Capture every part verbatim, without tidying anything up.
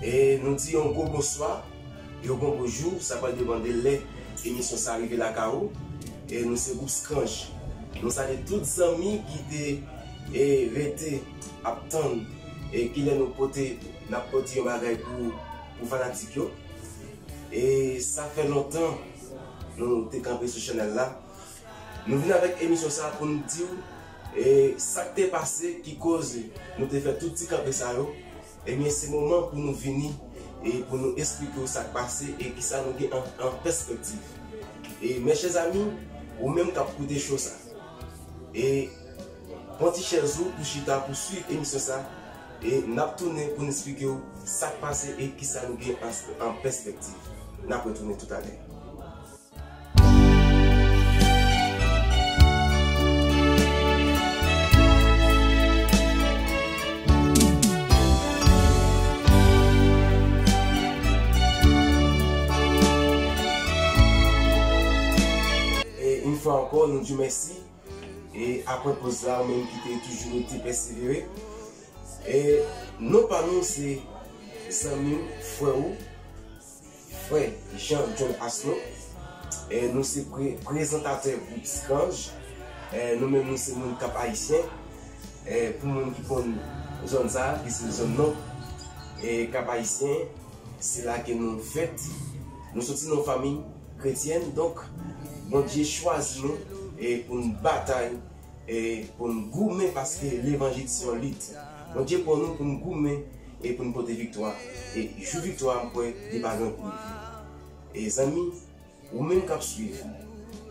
E nou di yon gwo bonswa, yon gwo bonjou, sa pral depande lè emisyon sa rive lakay ou. E nou se gwoup Skanj. Nou salye tout zanmi ki te, e, rete ap tann, e, kilè nou pote, n ap pote yon bagay pou, pou fanatik yo. E sa fè lontan nou te kanpe sou chanèl la. Nou vin avèk emisyon sa pou nou di w, e, sa k te pase ki koz nou te fè tout ti kanpe sa yo. Ebyen, se moman pou nou vini e pou nou esplike w sa k pase e kisa nou gen an, an pèspektiv. E, mes chers amis, ou menm k ap koute cho sa, e, pran ti chèz ou pou chita pou swiv emisyon sa, e n ap tounen pou n esplike w sa k pase e kisa nou gen an, an pèspektiv. N ap retounen toutalè. E yon fwa ankò, nou di w mèsi. E apre poz la, ou menm ki te toujou rete pèsevere. E non pa nou se zanmi w, frè ou, frè Jean John Asno. E nou se pre-, prezantatè gwoup Skanj. E nou menm nou se moun Kap Ayisyen. E pou moun ki konn zòn sa, ki se zòn nò, e Kap Ayisyen, se la ke nou fèt. Nou soti nan yon fanmi kretyèn, donk Bondye chwazi nou e pou n batay e pou n goumen, paske levanjil se yon lit. Bondye pran nou pou n goumen e pou n pote viktwa. E jou viktwa a, m kwè li pa gen pou rive. E zanmi, ou menm k ap swiv,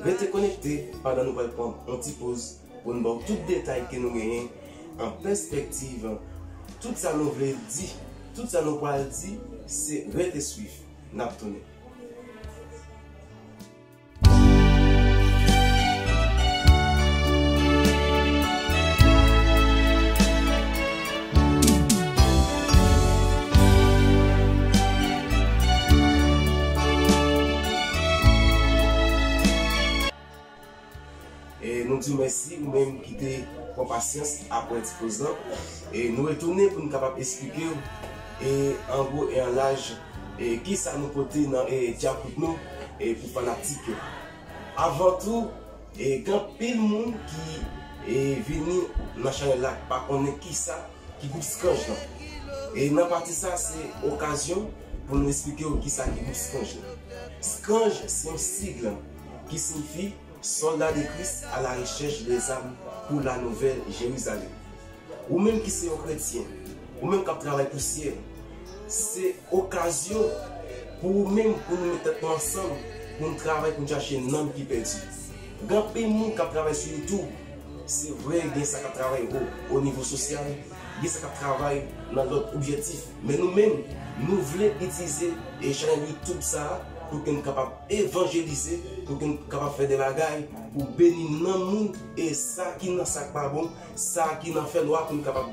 rete konekte pandan nou pral pran yon ti poz pou n ba w tout detay ke nou genyen an pèspektiv. Tout sa nou vle di, tout sa nou pral di, se rete swiv. N ap tounen. E nou di w mèsi, ou menm ki te pran pasyans apre ti poz lan. E nou retounen pou n kapab esplike w, e an gwo e an laj, e kisa nou pote nan, e dyakout nou, e pou fanatik yo. Avan tou, e gen anpil moun ki, e vini nan chanèl la ki pa konnen kisa ki gwoup Skanj lan. E nan pati sa, se okazyon pou nou esplike w kisa ki gwoup Skanj lan. Skanj se yon sig ki siyifi Soldats de Christ à la recherche des âmes pour la Nouvelle Jérusalem. Ou menm ki se yon kretyen, ou menm k ap travay pou syèl, se okazyon pou ou menm, pou nou met tèt nou ansanm, pou nou travay, pou nou chache nanm ki pèdi. Gen anpil moun k ap travay sou YouTube. Se vre, gen sa k ap travay o, o nivo sosyal, gen sa k ap travay nan lòt objektif. Men nou menm, nou vle itilize, e, chanèl YouTube sa a pou ke n kapab evanjelize, pou ke n kapab fè de bagay pou beni nanm moun, e sa ki nan sa k pa bon, sa ki nan fènwa, pou n kapab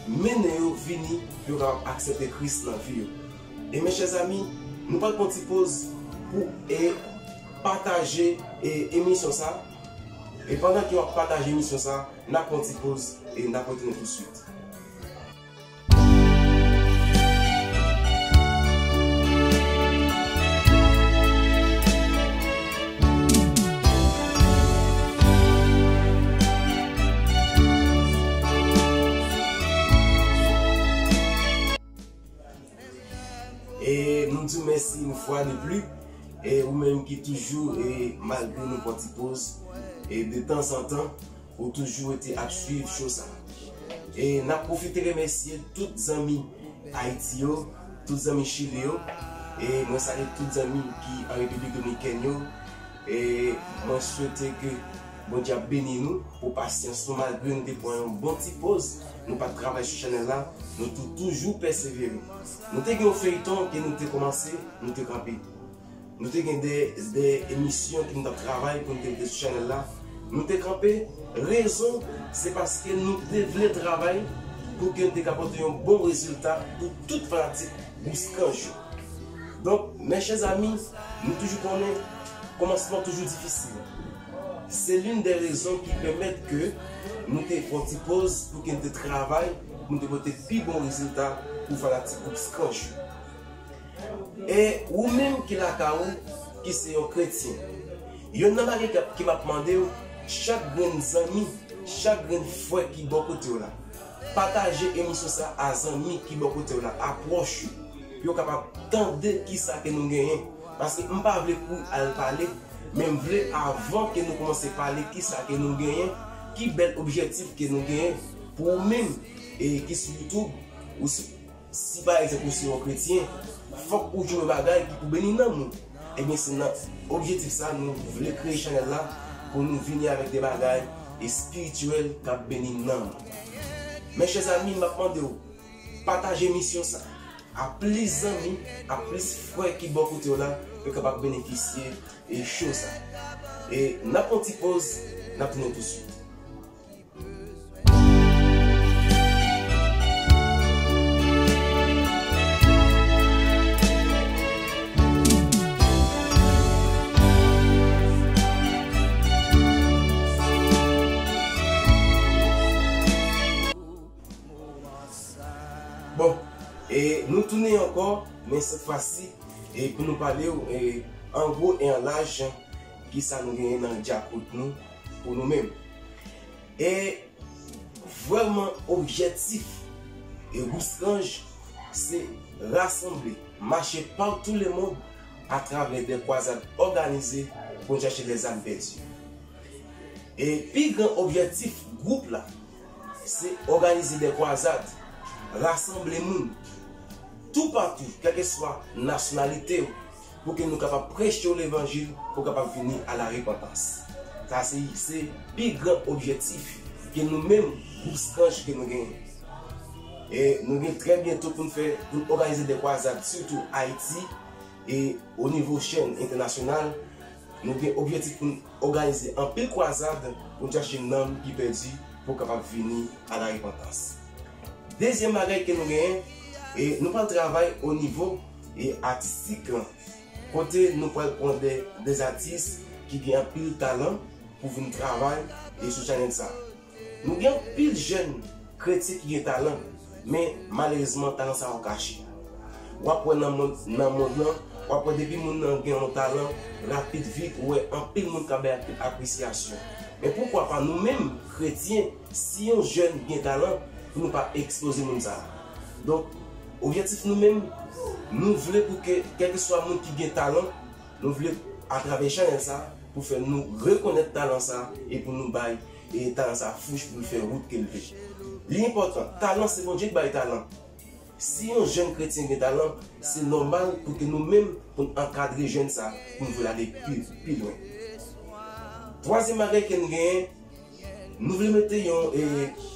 mennen yo vini, pou yo kapab aksepte Kris nan vi yo. E mes chers amis, nou pral pran ti poz pou, e, pataje, e, emisyon sa. E pandan ke w ap pataje emisyon sa, n ap pran ti poz e n ap retounen tousuit. E nou di w mèsi yon fwa de pli. E ou menm ki toujou, e malgre nou pran ti poz, e de tanzantan, ou toujou rete ap swiv cho sa. E n ap pwofite remèsye tout zanmi Ayiti yo, tout zanmi Chili yo. E mwen salye tout zanmi ki an Repiblik Dominikèn yo. E mwen swete ke Bondye ap beni nou pou pasyans nou, malgre nou te pran yon bon ti poz, nou pa t travay sou chanèl la, nou tou-, toujou pèsevere. Nou te gen yon feyton ke nou te kòmanse, nou te kanpe. Nou te gen de, de emisyon ke nou t ap travay pou nou te mete sou chanèl la. Nou te kanpe. Rezon, se paske nou te vle travay pou ke nou te ka pote yon bon rezilta pou tout fanatik Bouskanj yo. Donk, mes chers amis, nou toujou konnen kòmansman toujou difisil. Se l'une des raisons ki pèmèt ke nou te fè yon ti poz pou ke nou te travay, pou nou te pote pi bon rezilta pou fanatik gwoup Skanj yo. E ou menm ki lakay ou, ki se yon kretyen, yonn nan bagay k ap, ke m ap mande w, chak grenn zanmi, chak grenn frè ki bò kote w la, pataje emisyon sa a zanmi ki bò kote w la, a pwòch yo, pou yo kapab tande kisa ke nou genyen. Paske m pa vle kouri al pale, men m vle avan ke nou kòmanse pale kisa ke nou genyen, ki bèl objektif ke nou genyen pou ou menm, e ki sou YouTube, ou sou Si pa egzanp ou se yon kretyen, fòk ou jwenn yon bagay ki pou beni nanm ou. Ebyen, se nan objektif sa nou vle kreye chanèl la, pou nou vini avèk de bagay espirityèl k ap beni nanm. Mes chers amis, m ap mande w, pataje emisyon sa a plis zanmi, a plis frè ki bò kote w la, pou yo kapab benefisye e show sa. E n ap pran yon ti poz, n ap tounen tousuit. Bon, e nou tounen ankò, men sèt fwa si, e pou nou pale w, e an gwo e an laj, kisa nou genyen nan dyakout nou pou nou menm. E vrèman objektif e Gouskanj se rasanble, mache partout le monde atravè de kwazad òganize pou n chache lèzam pèdi. E pi gran objektif gwoup la, se òganize de kwazad, rasanble moun, toupatou, kèlkeswa nasyonalite w, pou ke nou kapab preche w levanjil, pou w kapab vini a la repantans. Sa se, se pi gran objektif ke nou menm, Gouskanj, ke nou genyen. E nou gen trè byento pou n fè, pou n òganize de kwazad, sitou Ayiti, e o nivo chèn entènasyonal, nou gen objektif pou n òganize anpil kwazad pou n chache nanm ki pèdi pou kapab vini a la repantans. Dezyèm bagay ke nou genyen, e nou pral travay o nivo e atistik, kote nou pral pran de, de atis ki gen anpil talan pou vin travay e sou chanèl sa. Nou gen anpil jèn kretyen ki gen talan, men malerezman talan sa yo kache. W ap wè nan mond, nan mond lan, w ap wè depi moun nan gen yon talan, rapid vit, ou wè anpil moun ka bay anpil apresyasyon. Men poukwa pa nou menm, kretyen, si yon jèn gen talan, pou nou pa ekspoze moun sa a? Donk, objektif nou menm, nou vle pou ke, kèlkeswa moun ki gen talan, nou vle, atravè chanèl sa, pou fè nou rekonèt talan sa, e pou nou bay, e talan sa fouch pou l fè wout ke l vle. Li enpòtan, talan se Bondye ki bay talan. Si yon jèn kretyen gen talan, se nòmal pou ke nou menm, pou n ankadre jèn sa, pou n voye l ale pi, pi lwen. Twazyèm bagay ke nou genyen, nou vle mete yon, e,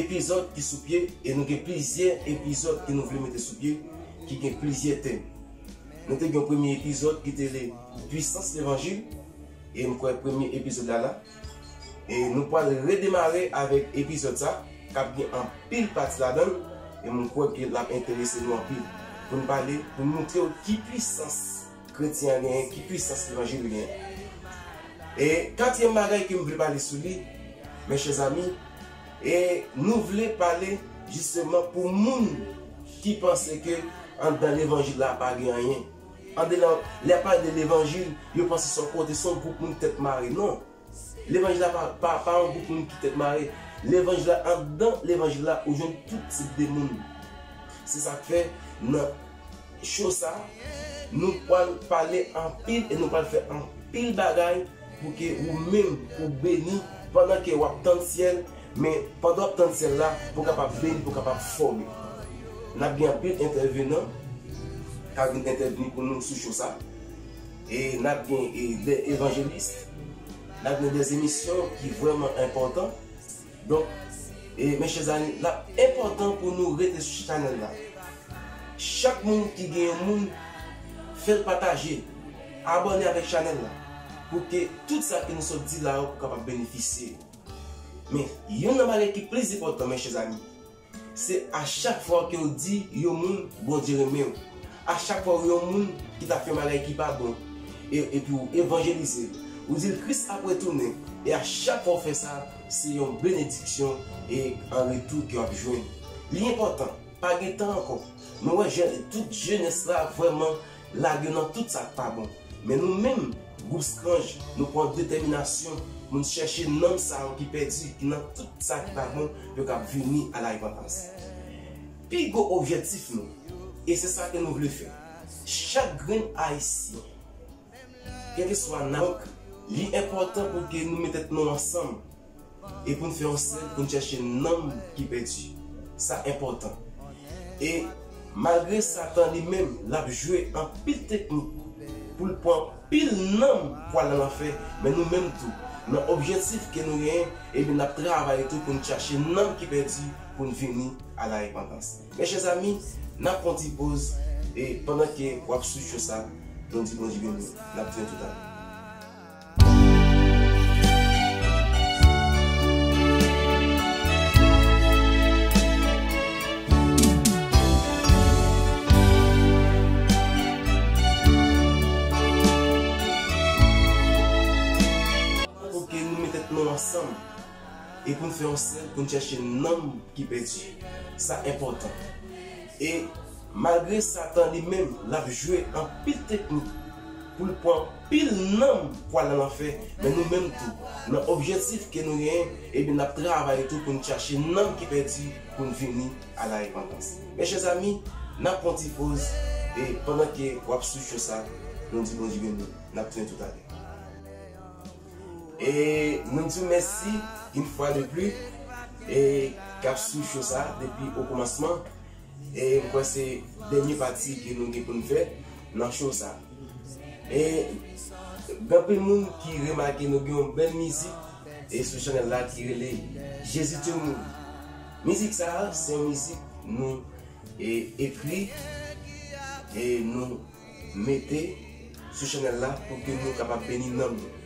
epizòd ki sou pye, e nou gen plizyè epizòd ke nou vle mete sou pye, ki gen plizyè tèm. Nou te gen yon premye epizòd ki te le Pwisans Levanjil, e m kwè premye epizòd la la. E nou pral redemare avèk epizòd sa, k ap gen anpil pati ladan l, e m kwè ke l ap enterese nou anpil. Pou n pale, pou n montre w ki pwisans kretyen an genyen, ki pwisans levanjil li genyen. E katriyèm bagay ke m vle pale sou li, mes chers amis, e nou vle pale jisteman pou moun ki panse ke anndan levanjil la pa gen anyen. Anndan, lè y ap pale de levanjil, yo panse se yon kote, se yon gwoup moun tèt mare. Non. Levanjil la pa, pa, pa yon gwoup moun ki tèt mare. Levanjil la, anndan levanjil la, ou jwenn tout tip de moun. Se sa k fè, nan show sa, nou pral pale anpil e nou pral fè anpil bagay pou ke ou menm, ou beni pandan ke w ap tann syèl, men pandan w ap tann syèl la, pou w kapab beni, pou w kapab fòme. N ap gen anpil entèvenan k ap vin entèvni pou nou sou show sa. E n ap gen, e, de evanjelis, n ap gen de emisyon ki vrèman enpòtan. Donk, e, mes chers amis, l ap enpòtan pou nou rete sou chanèl la. Chak moun ki gen yon moun, fè l pataje, abòne avèk chanèl la, pou ke tout sa ke nou sot di la yo pou kapab benefisye yo. Men, youn nan bagay ki plis enpòtan, mes chers amis, se a chak fwa ke w di yon moun Bondye renmen w, a chak fwa w yon moun ki ta fè yon bagay ki pa bon, e, epi w evanjelize l, ou di l Kris ap retounen, e a chak fwa w fè sa, se yon benediksyon e an retou ke w ap jwenn. Li enpòtan, pa gen tan ankò. Nou wè jè-, tout jenès la vrèman lage yo nan tout sa k pa bon. Men nou menm, gwoup Scrange, nou pran detèminasyon pou n chèche nanm sa yo ki pèdi, ki nan tout sa ki pa bon, pou yo kab vini a larepantans. Pi gwo objektif nou, e se sa ke nou vle fè. Chak grenn Ayisyen, kèlkeswa nanm, li enpòtan pou ke nou met tèt nou ansanm e pou n fè yon sèl, pou n chèche nanm ki pèdi. Sa enpòtan. E malgre Satan li menm, l ap jwe anpil teknik pou l pran anpil nanm pou al nan lanfè, men nou menm tou, nan objektif ke nou genyen, ebyen, n ap travay tou pou n chache nanm ki pèdi, pou n vini a larepantans. Mes chers amis, n ap pran ti poz, e pandan ke w ap swiv cho sa, nou di Bondye beni w. N ap tounen toutalè. Pou ke nou met tèt nou ansanm e pou n fè yon sèl, pou n chèche nanm ki pèdi. Sa enpòtan. E malgre Satan li menm, l ap jwe anpil teknik pou l pran anpil nanm pou al nan lanfè, men nou menm tou, nan objektif ke nou genyen, ebyen, n ap travay tou pou n chache nanm ki pèdi, pou n vini a larepantans. Mes chers amis, n ap pran ti poz, e pandan ke w ap swiv cho sa, nou di Bondye beni w. N ap tounen toutalè. E nou di w mèsi, yon fwa de plis, e k ap swiv cho sa depi o kòmansman. E m kwè se dènye pati ke nou gen pou n fè nan cho sa. E gen anpil moun ki remake nou gen yon bèl mizik, e sou chanèl la ki rele Jezi te mouri. Mizik sa a, se yon mizik nou, e, ekri, e nou mete sou chanèl la pou ke nou kapab beni nanm nou.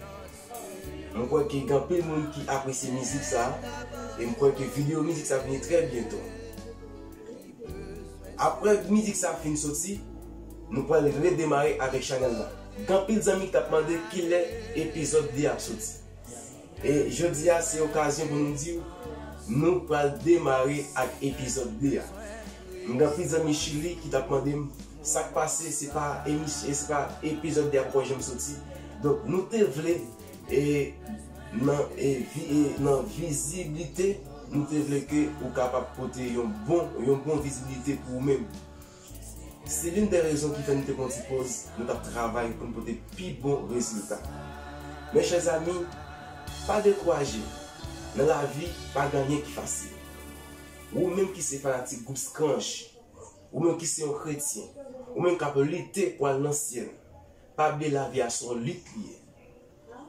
Mwen kwè ke gen anpil moun ki apresye mizik sa a, e mwen kwè ke videyo mizik sa a vini trè byento. Apre mizik sa a fin soti, nou pral redemare avèk chanèl la. Gen anpil zanmi ki t ap mande kilè epizòd de a ap soti. E jodi a, se okazyon pou nou di w, nou pral demare ak epizòd de a. M gen anpil zanmi Chili ki t ap mande m, sa k pase, se pa emis-, e se pa epizòd de a poko janm soti. Donk, nou te vle, e nan, e vi-, e nan viziblite, nou te vle ke ou kapab pote yon bon, yon bon viziblite pou ou menm. Se l'une des raisons ki fè nou te pran ti poz, nou t ap travay pou n pote pi bon rezilta. Mes chers amis, pa dekouraje. Nan lavi, pa gen anyen ki fasil. Ou menm ki se fanatik gwoup Scrange, ou menm ki se yon kretyen, ou menm k ap lite pou al nan syèl, pa bliye lavi a se yon lit li ye.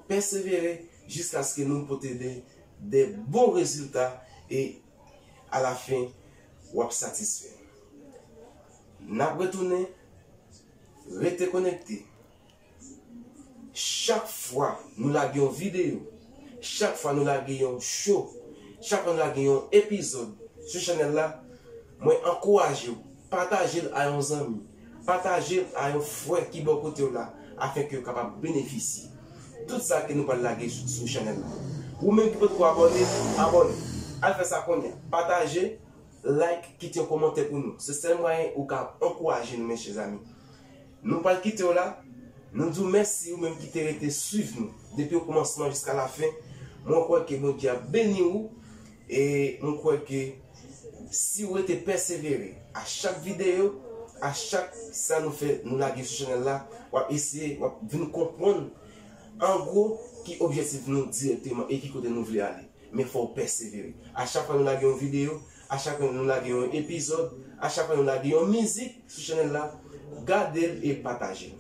Pèsevere jiskaske nou pote de, de bon rezilta e alafen, w ap satisfè. N ap retounen, rete konekte. Chak fwa nou lage yon videyo, chak fwa nou lage yon cho, chak fwa nou lage yon epizòd sou chanèl la, mwen ankouraje w, pataje l a yon zanmi, pataje l a yon frè ki bò kote w la, afenke yo kapab benefisye tout sa ke nou pral lage sou, sou chanèl la. Ou menm ki potko abòne, abòne. Al fè sa kounye a. Pataje, like, kite yon kòmantè pou nou. Se sèl mwayen ou ka ankouraje nou, mes chers amis. Nou pral kite w la. Nou di w mèsi ou menm ki te rete swiv nou depi okòmansman jiska lafen. Mwen kwè ke Bondye ap beni w. E mwen kwè ke si w rete pèsevere a chak videyo, a chak sa nou fè, nou lage sou chanèl la, w ap eseye, w ap vin konprann an gwo ki objektif nou dirèkteman e ki kote nou vle ale. Men fò w pèsevere. A chak fwa nou lage yon videyo, a chak fwa nou lage yon epizòd, a chak fwa nou lage yon mizik sou chanèl la, gade l e pataje l.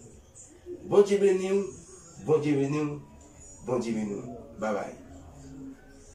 Bondye beni w, Bondye beni w, Bondye beni w. Babay.